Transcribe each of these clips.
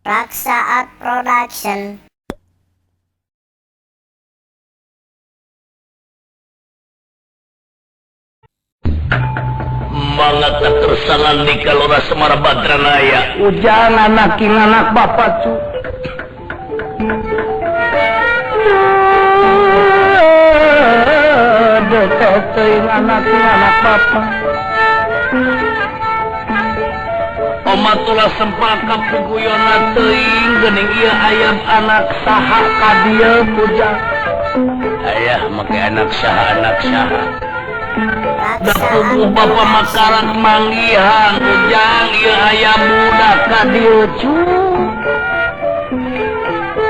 Raksa Art Production. Mangga tersangan di Kalora Semar Badranaya. Ujang anak king anak bapak cu. Dekat teuing anak king anak bapak. Omatulah sempak kapuguyona teuing geuning ieu ayam anak saha ka dieu ujang. Ayah make anak saha anak saha. Raksa Dapuguh Art bapak Production. makaran manggihan ujang ieu aya budak ka dieu cu.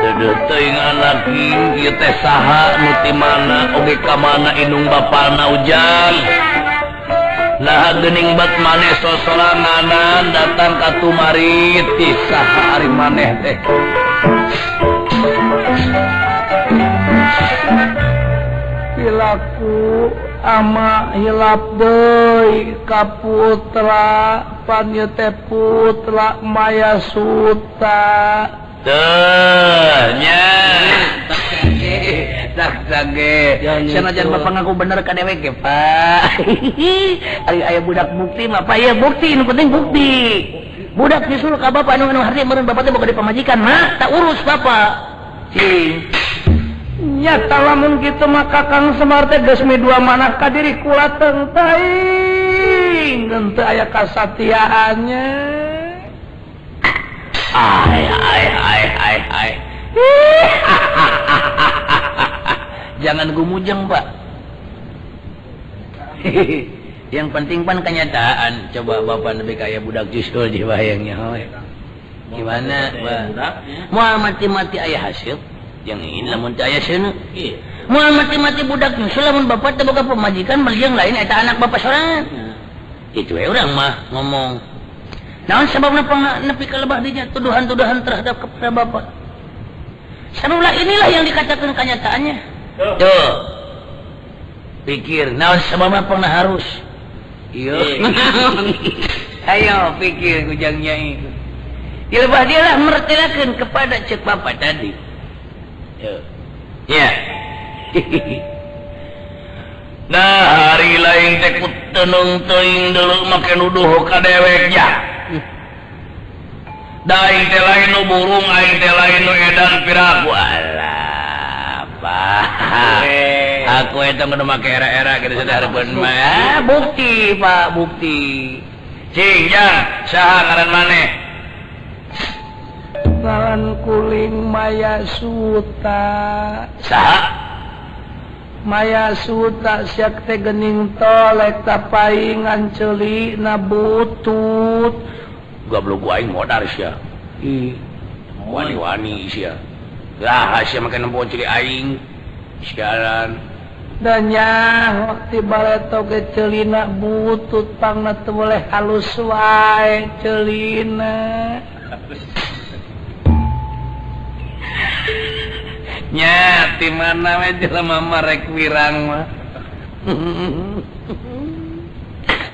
Deudeuh teuing anak ieu teh saha nu ti mana oge ka mana indung bapana ujang. Nah geuning bat maneh sosoranganan datang ka tumari ti saha ari maneh teh. Pilaku ama hilap deui ka putra pan ieu teh putra Maya Suta. Teuh nya. Tak ge. Sanajan bapak ngaku bener ka dewek ge, Pak. Ari aya budak bukti mah, Pak, ya bukti, nu penting bukti. Budak nyusul ka bapak anu harti meureun bapak teh boga di pamajikan mah, tak urus bapak. Cing. Nyata lamun kitu mah Kakang Semar teh geus midua manah ka diri kula teuing teu aya kasatiaannya. Ai ai ai ai ai. Jangan gumujeng, Pak. Yang penting pan kenyataan. Coba bapak lebih kayak budak justru di bayangnya. Gimana, Pak? Moal mati-mati aya hasil. Yang ingin lamun teu aya seuneu. Moal mati-mati budak nyusul lamun bapak teh boga pamajikan beli yang lain eta anak bapak sorangan. Itu we urang mah ngomong. Naon sababna nepi ka lebah dinya tuduhan-tuduhan terhadap kepada bapak. Sabablah inilah yang dikatakan kenyataannya. Tuh. Pikir naon sababna pernah harus. Iya. Ayo pikir kujang nyai. Dilebah dialah mertelakeun kepada cek bapak tadi. Ya. Nah, hari lain teh ku tenung teuing deuleu make nuduh ka dewek nya. Da aing teh lain nu burung, aing teh lain nu edan piraku. Alah, Pak. Aku eta mah make era-era kitu sadareupeun mah. Bukti, Pak, bukti. Cing, jang, saha ngaran maneh? Ngaran kuling Maya Suta. Saha? Maya Suta siak teh geuning tolek tapaingan ceuli na butut. Goblok aing modar sia. Ih, wani-wani sia. Lah sia make nempo ceuli aing. Sialan. Da nyaho ti baleto ge ceulina butut pangna teu boleh halus wae ceulina. Nya ti mana we jelema mah rek wirang mah.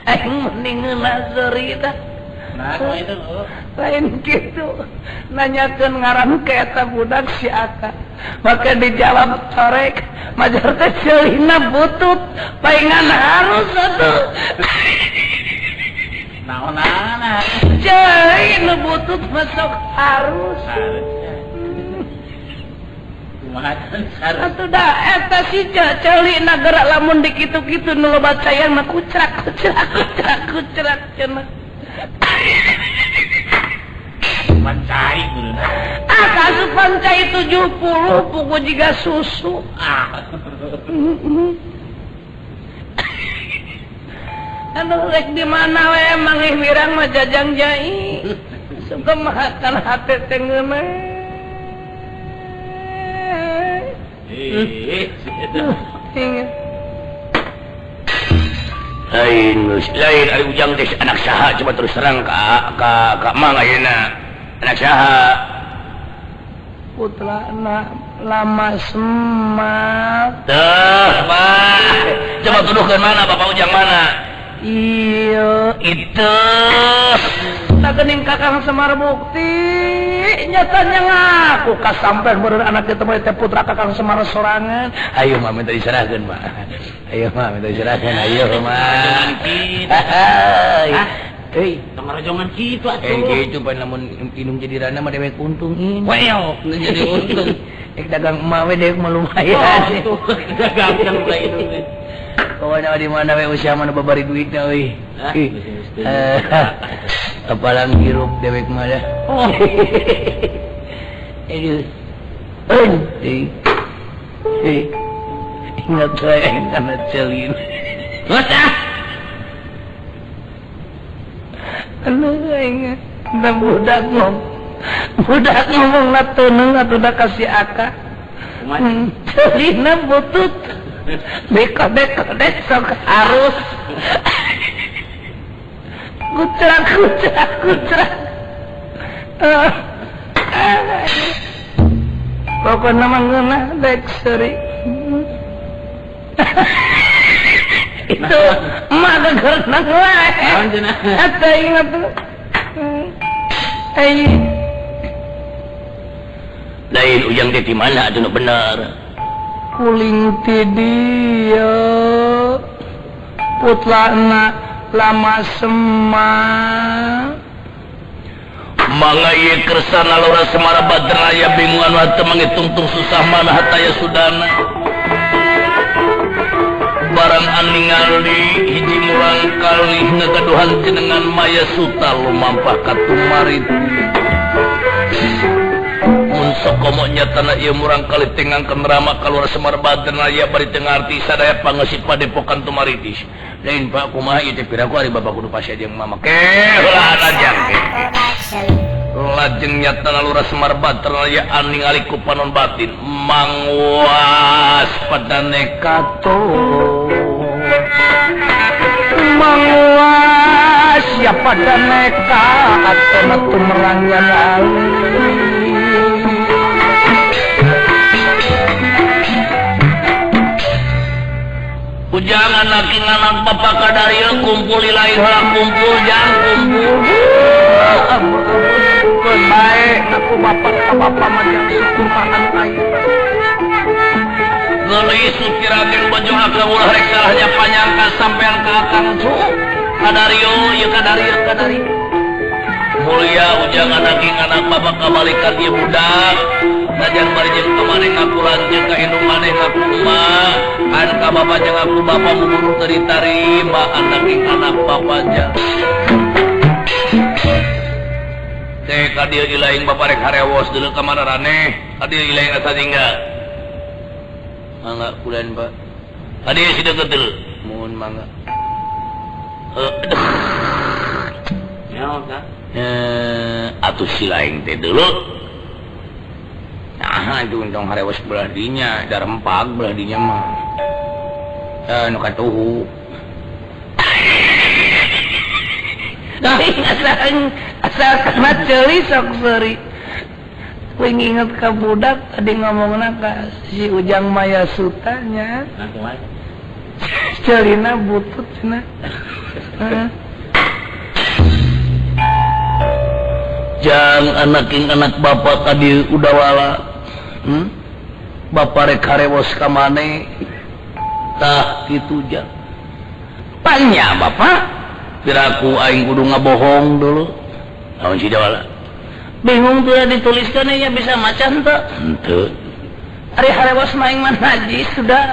Aing mending ngeunah cerita. Lain kitu nanyakeun ngaran ka eta budak si Aka. Maka dijawab torek majar teh ceulina butut paingan harus atuh. Naonana? Ceulina butut masuk harus. Atuh da eta si ceulina gerak lamun dikitu-kitu nu loba cayang mah kucrak kucrak kucrak kucrak cenah. Pancai ah kasupan cai 70 puku jiga susu. Ah. Anu rek di mana we mangih wirang mah jajang jai. Suka mahakan hate teh ngeunah. Lain lain ari ujang teh anak saha coba terus terang ka mang ayeuna. Anak saha? Putra lama Semar. Tuh, Pak. Coba tuduhkeun mana Bapak Ujang mana? Iya, itu. Eta geuning Kakang Semar Bukti nyatanya ngaku ka sampean meureun anak kitu mah teh putra Kakang Semar sorangan. Ayo mah minta diserahkeun mah. Ayo mah minta diserahkeun ayo mah. Hei, tong rajongan kitu atuh. Kitu pan lamun indung jadi rana mah dewek untung in. Weok jadi untung. Ek dagang emak we dewek mah lumayan. Oh, dagang ka indung. Pokoknya di mana we usia mana babari duitna euy. Apalang hirup dewek mah dah. Oh. Aduh. Euy. Ingat saya kana celin. Bocah. Aduh aing da budak ngomong. Budak ngomong na teuneng atuh da ka si Aka. Celina butut. Beko-beko sok harus. Kucrak kucrak kucrak. Pokoknya mah ngeunah dek seuri. Itu emak gegerenang wae. Naon cenah? Eta ingat tuh. Ai. Lain ujang teh di mana atuh nu bener? Kuling ti dieu. Putlana lama semang. Mangga ieu kersana Lurah Semar Badraya bingungan wa teu mangitungtung susah mana hataya sudana. Barang aningali hiji murang kalih ngagaduhan jenengan Maya Suta lumampah ka Tumariti. Mun sakomo nyatana ieu murang kalih teh ngangkeun rama ka Lurah Semar Badraya bari teu ngarti sadaya pangeusi padepokan Tumaritis. Lain Pak kumaha ieu teh piraku ari bapak kudu pasea jeung mama. Ke heula lajang ke. Lajeng nyatana Lurah Semar Badraya aningali ku panon batin mangwas padane kato. Mangwas ya padane kato tumerangnya ali. Ujang anak anak bapak kadaril kumpul ilahi heula kumpul jang kumpul. Keun bae ngaku bapak ka bapak mah jang syukur ka anu aing. Geuleuh sukirakeun bojo akang ulah rek salahnya panyangka sampean ka akang cu. Kadario ieu kadario kadario. Mulia ujang anak anak bapak kabalikan ieu budak. Najan bari jeung ka maneh ngaku lanceuk ka indung maneh ngaku emak. An ka bapak jeung ngaku bapak muburu teu ditarima anak anak bapak jang. Teh ka dieu ilaing bapak rek harewos deuleu ka mararaneh. Ka dieu ilaing asa tinggal. Mangga kulan Pak. Ka dieu si deukeut deuleu. Muhun mangga. Nyaho ka? Atuh si laing teh deuleu. Nah, itu untung harewos belah dinya, darempak belah dinya mah. Nu katuhu. Dah asal kana ceuli sok seuri. Kuing inget ka budak tadi ngomongna ka si Ujang Maya Sutanya. Ceulina butut cenah. Jang anak ing anak bapak tadi udawala. Bapak rek harewos ka maneh. Tah kitu jang. Panya bapak piraku aing kudu ngabohong dulu. Naon si Dawala? Bingung tuh dituliskan ya bisa maca henteu? Henteu. Ari harewos mah aing mah najis sudah.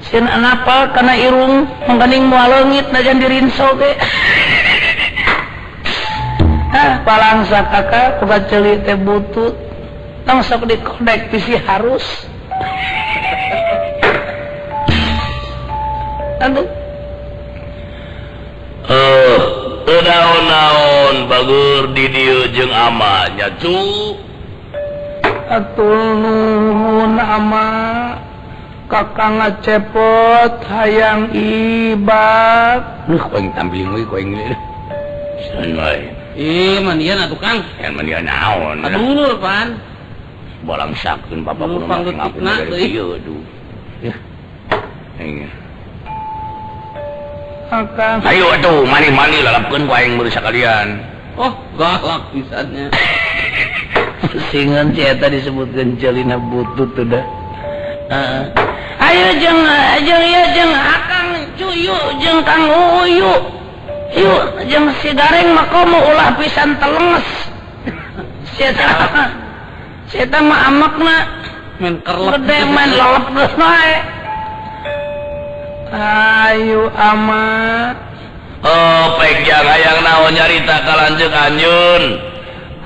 Sieun anapal kana irung mangkaning moal leungit najan dirinso ge. Ah, palangsa kakak boga ceuli teh butut. Tong sok dikodek bisi harus. Aduh. Naon-naon bagur di dieu jeung ama nya cu. Atul nuhun ama kakang ngacepot hayang ibak. Nuh ku aing tampiling we ku aing leuh. Saun wae. Ih, mandian atuh Kang. Ya mandian naon. Adulur pan. Balangsakeun bapak kudu ngaku dari dieu duh. Yah. Aing. Akang. Ayo atuh mani-mani lalapkeun ku aing meuli sakalian. Oh, galak pisannya. Singan si eta disebutkeun ceulina butut udah. Heeh. Ayo jeung ieu jeung Akang Cuyu jeung Kang Uyu. Yuk jeung si Gareng mah komo ulah pisan telenges. Si eta mah amakna main kerlep gede main lelep geus bae. Ayo amat. Oh, pek jang hayang naon nyarita ka lanceuk anjeun.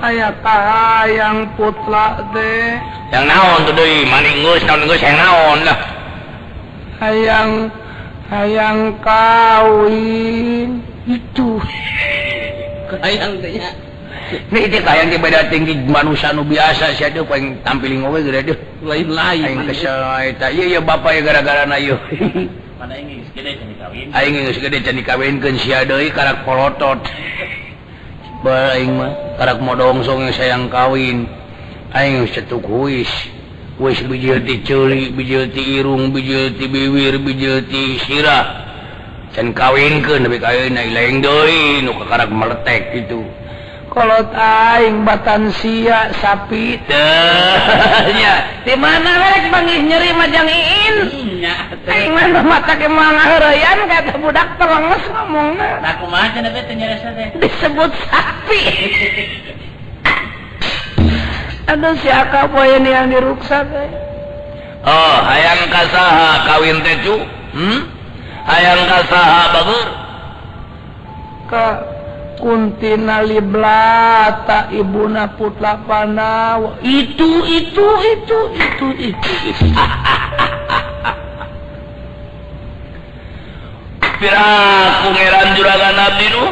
Aya kahayang putra teh. Yang naon tuh deui maning geus naon geus hayang naon lah. Hayang kawin itu. Hayang teh nya. Nih teh hayang teh beda tinggi manusia nu biasa sia teh paling tampiling oge gede deuh. Lain-lain. Aing kesel eta. Ieu ieu bapa ieu gara-garana ieu. Mana aing geus gede can dikawin. Aing geus gede can dikawinkeun sia deui karak polotot. Bae aing mah karak modongsong sayang kawin. Aing geus cetuk huis. Wis bijil ti ceuli, bijil ti irung, bijil ti biwir, bijil ti sirah. Can kawinkeun nepi ka ayeuna lain deui nu kakarak meletek kitu. Kolot aing batan sia sapi teh nya. Di mana rek manggih nyeri mah jang iin. Nya aing mah mata ke moal ngaheureyan kata budak telenges ngomongna. Nah kumaha cenah teh nyeresa teh? Disebut sapi. Aduh si Aka poe yang diruksa teh. Oh, hayang ka saha kawin teh cu? Hayang ka saha bager? Ka Kuntina Liblata ibuna Putra Pandawa. Itu. Piraku ngeran juragan abdi nu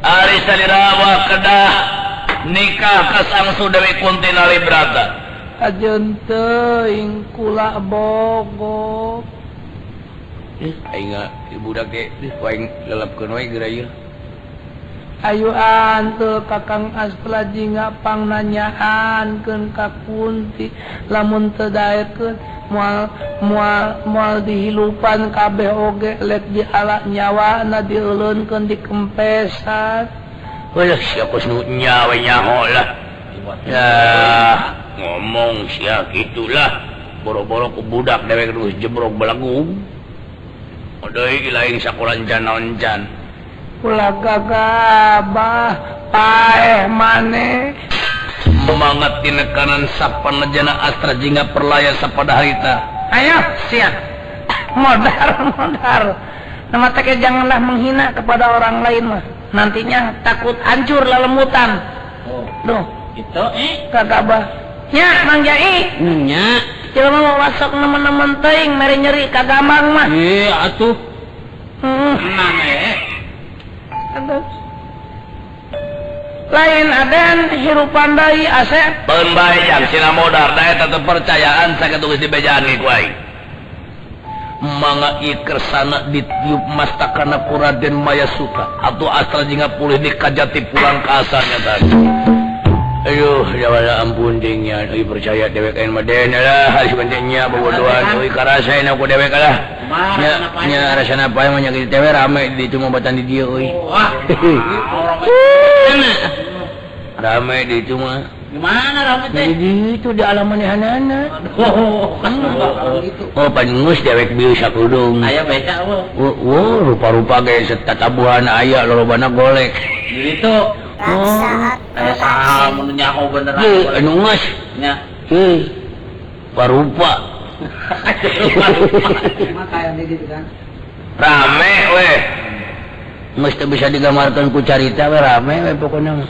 ari salirawa kedah nikah ka Sangsu Dewi Kuntina Librata. Ajeun teuing kula bogo. Aing budak teh aing lelapkeun we geura ieu. Ayo antul Kakang Astra jingga pangnanyaan keun ka Kunti lamun teu daekeun moal moal moal dihilupan kabeh oge lek di ala nyawana dieuleunkeun dikempesan. Heuh sia kos nu nyawa nyaho lah. Ya ngomong sia kitulah boro-boro ku budak dewek geus jebrok belagu. Deui lain sakola encan-encan. Ulah gagabah paeh maneh. Semangat tinekanan sapanejana Astra Jingga perlaya sapada harita. Ayo sia. Modar-modar. Nama teh janganlah menghina kepada orang lain mah. Nantinya takut hancur lelemutan. Oh. Duh, gitu gagabah. Nya Mang Jai. Nya. Jelema mah wasok nemen-nemen teuing mere nyeri kagamang mah. Ieu atuh. Menang Aduh. Lain aden hirupan deui Asep. Beun bae jang sina modar da eta teu percayaan sakitu geus dibejaan ge ku aing. Mangga ieu kersana ditiup mastakana ku Raden Mayasuka atuh Astra Jingga pulih di Kajati pulang ka asalnya tadi. Aduh, ya ampun dingnya, euy percaya dewek aing mah den lah, harus bentengnya bobodohan euy karasain aku dewek lah. Nya nya rasana pae mah nya kitu teh rame di ditu mah batan di dieu euy. Wah. Rame di ditu mah. Gimana rame teh? Di ditu di alam manehanana. Oh, oh pangus dewek bieu sakudung. Aya beca eueuh. Wah, rupa-rupa ge tatabuhan aya lolobana golek. Di ditu. Oh, aya mun nyaho beneran. Heuh, anu geus. Nya. Heuh. Parupa. Rame weh. Geus teu bisa digambarkeun ku carita we rame we pokona mah.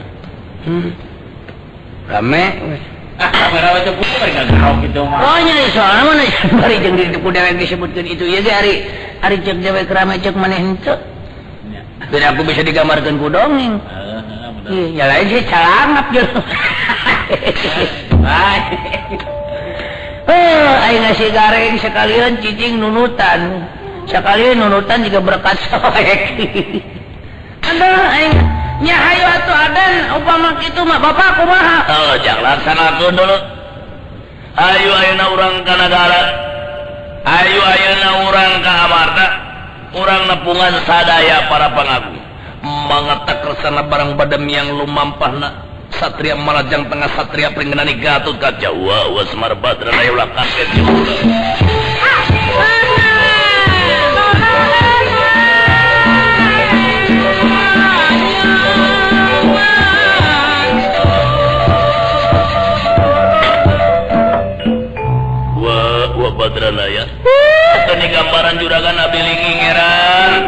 Rame weh. Ah, rame-rame teh putu bari gagau kitu mah. Oh nya soalna mah bari jeung di ku dewek disebutkeun itu ieu ge ari ari ceuk dewek rame ceuk maneh henteu. Dan aku bisa digambarkeun ku dongeng. Ya lain sih calangap jeung. Eh, aing nasi gareng sekalian cicing nunutan. Sekalian nunutan juga berkat soek. Aduh, aing nya hayu atuh aden upama kitu mah bapak kumaha? Oh, jangan laksanakeun dulu. Ayo ayeuna urang ka nagara. Ayo ayeuna urang ka Amarta. Urang nepungan sadaya para pangagung. Mangata kersana barang badam yang lumampahna Satria Malajang Tengah Satria Pringgenani Gatot Kaca wa Semar Badra ulah kaget wa Badranaya tani gambaran juragan abdi lingingeran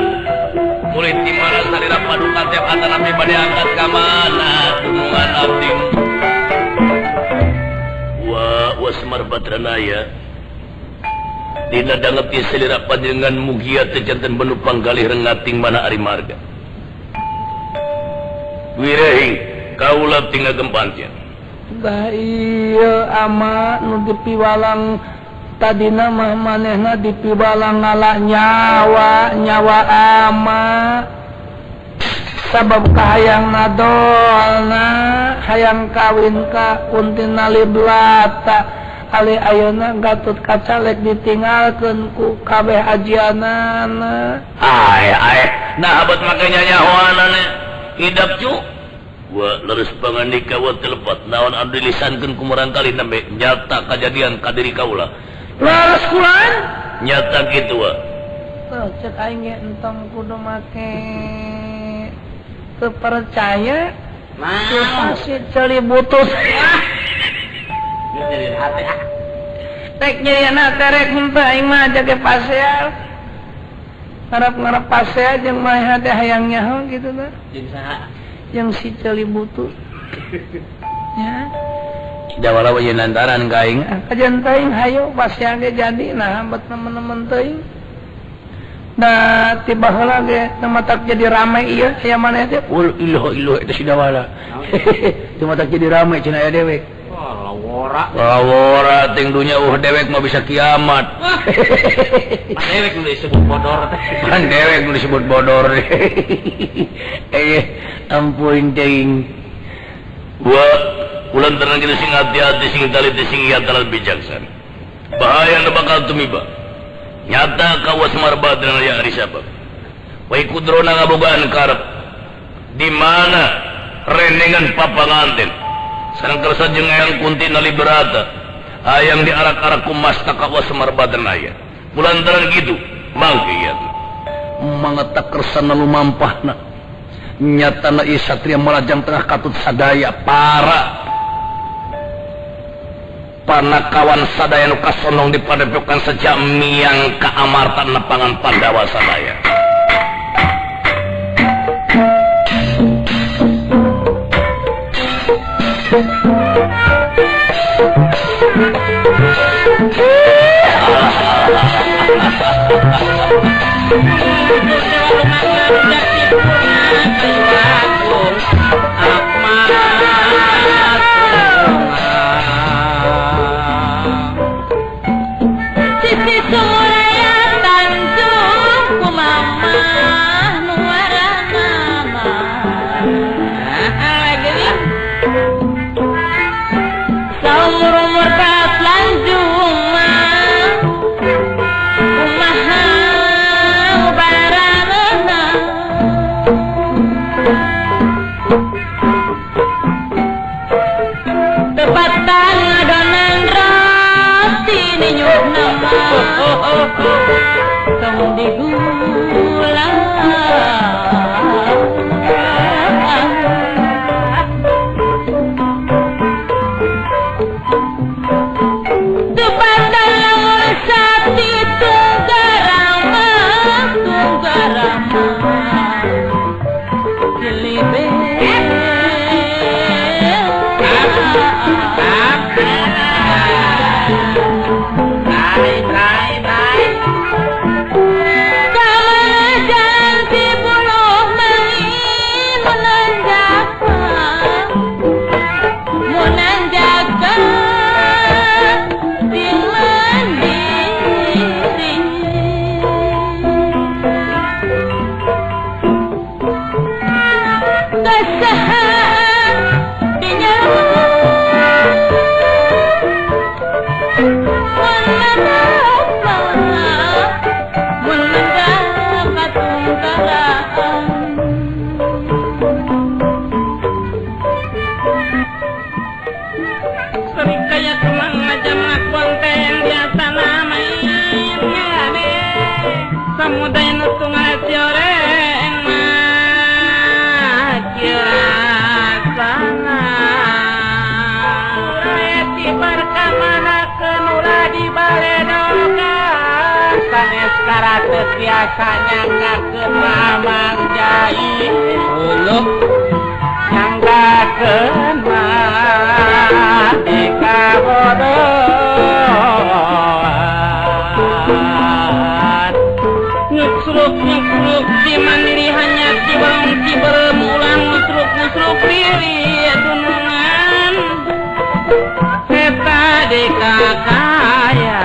murid di mana salira paduka tiap atan abdi bade angkat ka mana dunungan abdi wa Semar Badranaya dina danget ieu salira panjenengan mugia teh janten benu panggalih rengating mana ari marga wirehing kaula tinggal gempantian bah ieu ama nu dipiwalang tadina mah manehna dipiwalang ngalah nyawa nyawa ama sabab kahayang nadolna hayang kawin ka Kuntina Liblata ali ayeuna Gatot Kaca lek ditinggalkeun ku kabeh ajianana ae ae nah abot make nyanyahoanana hidap cu wa leres pangandika wa telepat naon anu dilisankeun ku murangkali nembe nyata kajadian ka diri kaula leres kulan nyata kitu wa tuh cek aing ge entong kudu make kepercaya mah si ceuli butuh rek nyerian hate rek henteu aing mah jage paseal ngarep-ngarep pasea jeung mah hate hayang nyaho kitu tah jeung saha jeung si ceuli butuh nya dawala we lantaran ka aing kajian teuing hayu pasea ge jadi nah bet nemen-nemen teuing da tiba heula ge teu matak jadi rame ieu aya maneh teh ul ilah ilah eta si dawala teu matak jadi rame cenah aya dewek lawora lawora ting dunya dewek mah bisa kiamat. Pan dewek nu disebut bodor teh. Pan dewek nu disebut bodor. Ampun teuing. Wa ulan tenang kita sing hati-hati sing taliti sing iat bijaksana. Bahaya nu bakal tumiba. Nyata kawas Marbadra yang ari sabab. Wa kudrona ngabogaan karep. Di mana renengan papanganten. Sareng kersa jeung Eyang Kunti Naliberata hayang diarak-arak ku mastaka wa Semar Badranaya. Kulantaran kitu mangke ieu mangeta kersana lumampahna nyatana ieu Satria Malajang Tengah katut sadaya para panakawan sadaya nu kasonong di padepokan sejak miang ka amartan nepangan Pandawa sadaya. Pamuda nu tunggal cioreng mah kieu rasana. Tibar ka mana ulah dibaledokan sanes karate tiasa nyanggakeun Mamang Jai uluk nyanggakeun mah di kabodohan nyusruk nyusruk di mandiri hanya cibarong ciberem ulang nyusruk nyusruk diri dunungan eta dikakaya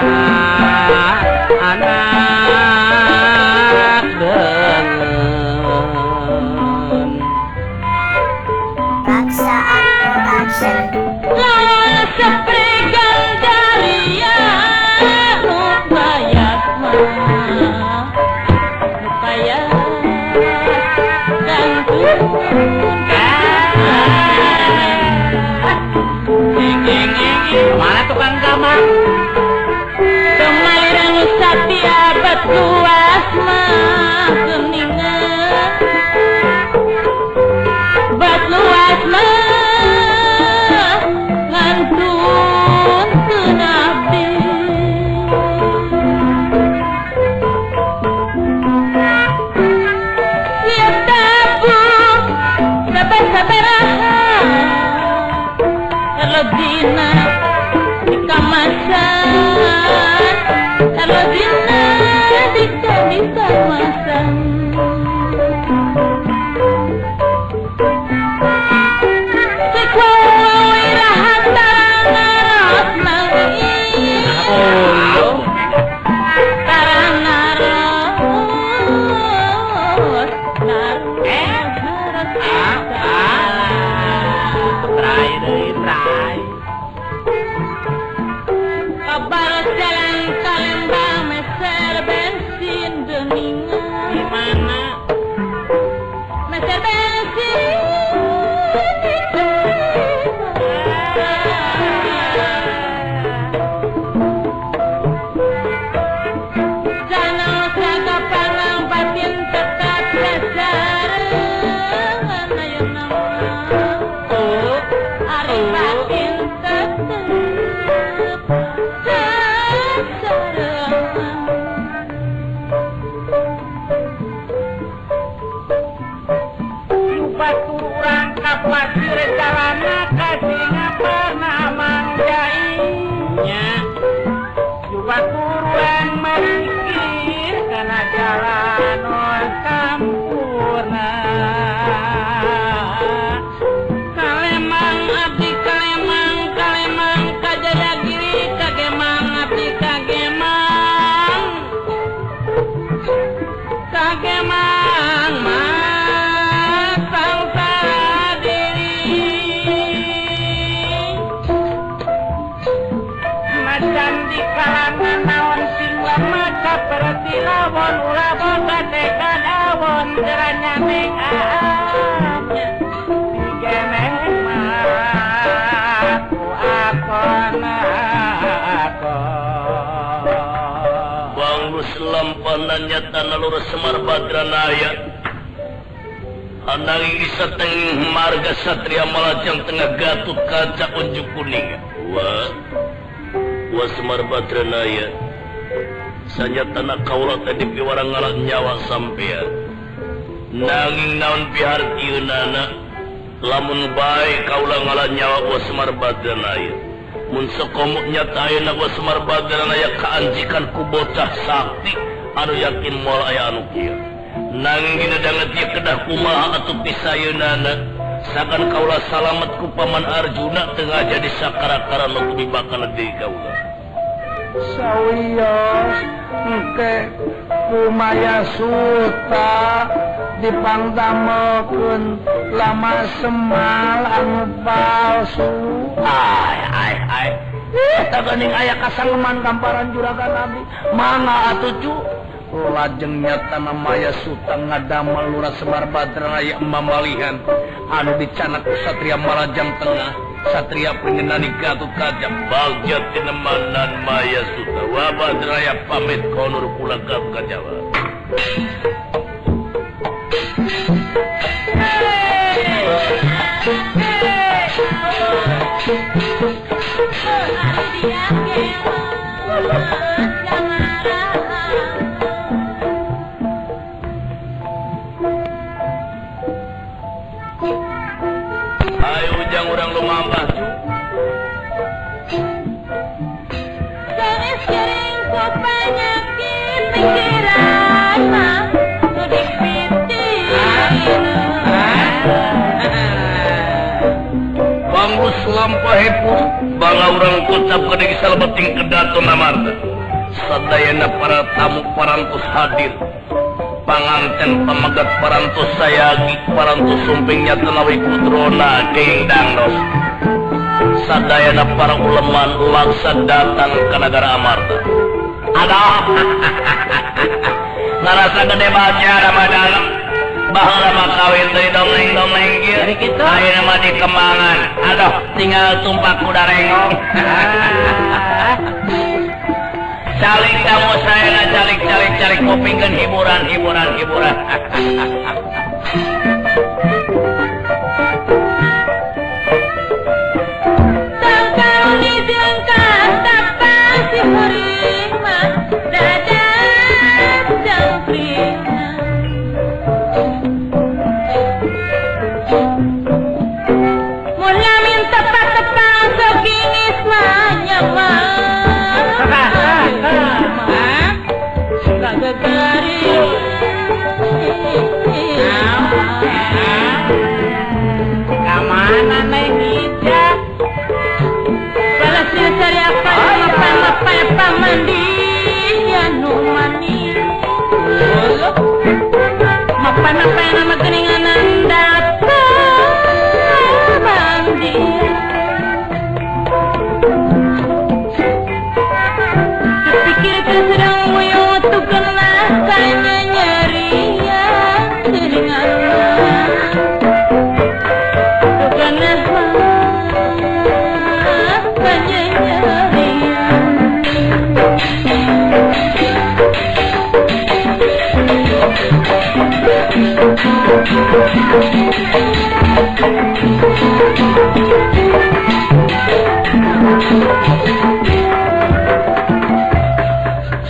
anak deungeun. Raksa Production. Lawan sepregal daria nu bayat mah nu bayat gantun. Mana tukang kamar? Kemarin satya batu asma keningan, batu asma ngantun kenabi. Siap tabung sabar-sabarahan erlodina di kamasan, erlodina di kamasan. Nanyata Lurah Semar Badranaya ananging disatenging marga Satria Malajang Tengah Gatut Kaca Unjuk Kuning. Wah, wah Semar Badranaya sanyatana kaula teh dipiwarang ngalah nyawa sampean. Nanging naon pihartieunana lamun bae kaula ngalah nyawa wa Semar Badranaya. Mun sakomok nyata ayeuna wa Semar Badranaya kaanjikan ku bocah sakti anu yakin moal aya anu kieu. Nanging dina danget ieu kedah kumaha atuh pisayeunana sakan kaula salamet ku Paman Arjuna tengah jadi sakara-kara nu tumi bakal deui kaula. Sawios engke kumaya suta dipangdamelkeun lama semal anu palsu. Ai ai ai. Eta geuning aya kasaleman gamparan juragan abdi. Mangga atuh cu. Lajeng nyata Maya Suta ngadamel Lurah Semar Badranaya mamalihan anu dicanak ku Satria Malajang Tengah Satria Pringgandani Gatut Kaca bagja tinemanan Maya Suta wa Badraya pamit konur kula Gatut Kaca. Ayo ujang urang lumampah cu. Bangus lampahipun bala urang kocap gede salebeting kedaton Amarta. Sadayana para tamu parantos hadir. Panganten pamegat parantos sayagi parantos sumping nyata nawi kudrona kenging dangdos. Sadayana para uleman laksa datang ke negara Amarta. Aduh, ngarasa gede baca rama dalam baheula mah kawin teh dongeng-dongeng kieu. Ayeuna mah di kembangan. Aduh, tinggal tumpak kuda rengong. Calik tamu saya calik calik calik kupingkeun hiburan hiburan hiburan.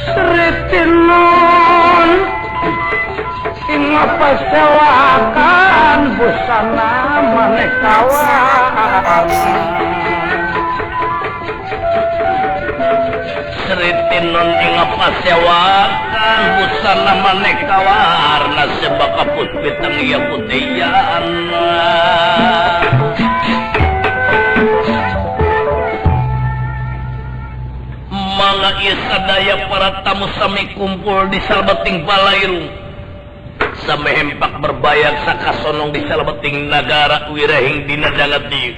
Sritinun ing pasewakan busana maneka warna. Sritinun ing pasewakan busana maneka warna sebab puspiteng ya putihana. Mangga ieu sadaya para tamu sami kumpul di salebeting balairung. Sami hempak berbayar sakasonong di salebeting nagara wirahing dina dangat dieu.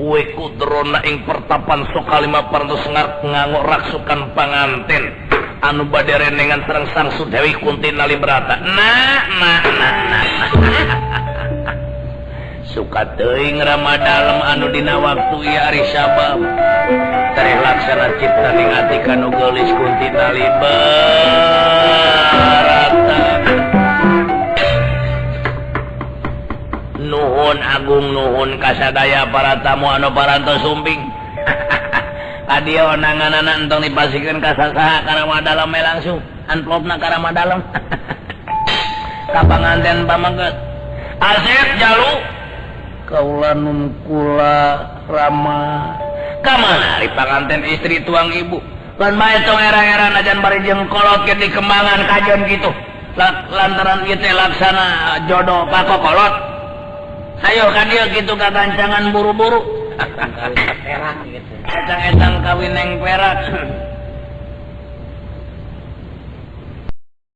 We kudrona ing pertapan sokalima parantos nganggo raksukan panganten anu bade renengan sareng Sang Sudewi Kunti Nalibrata. Nah nah nah nah. Suka teuing rama dalem anu dina waktu ieu ari sabab tereh laksana cipta ning ati kanu geulis Kunti Nalibrata. Nuhun agung nuhun kasadaya para tamu anu parantos sumping. Kadieu onanganana entong dipasikeun ka sasaha ka rama dalem langsung amplopna ka rama dalem. Ka panganten pameget Asep jalu kaula nun kula rama ka mana ari panganten istri tuang ibu lan bae tong era-era najan bari jeung kolot ke di kembangan kajon kitu lantaran ieu teh laksana jodoh pakokolot. Ayo ka dieu kitu kagancangan buru-buru. Etang-etang kawin neng perak.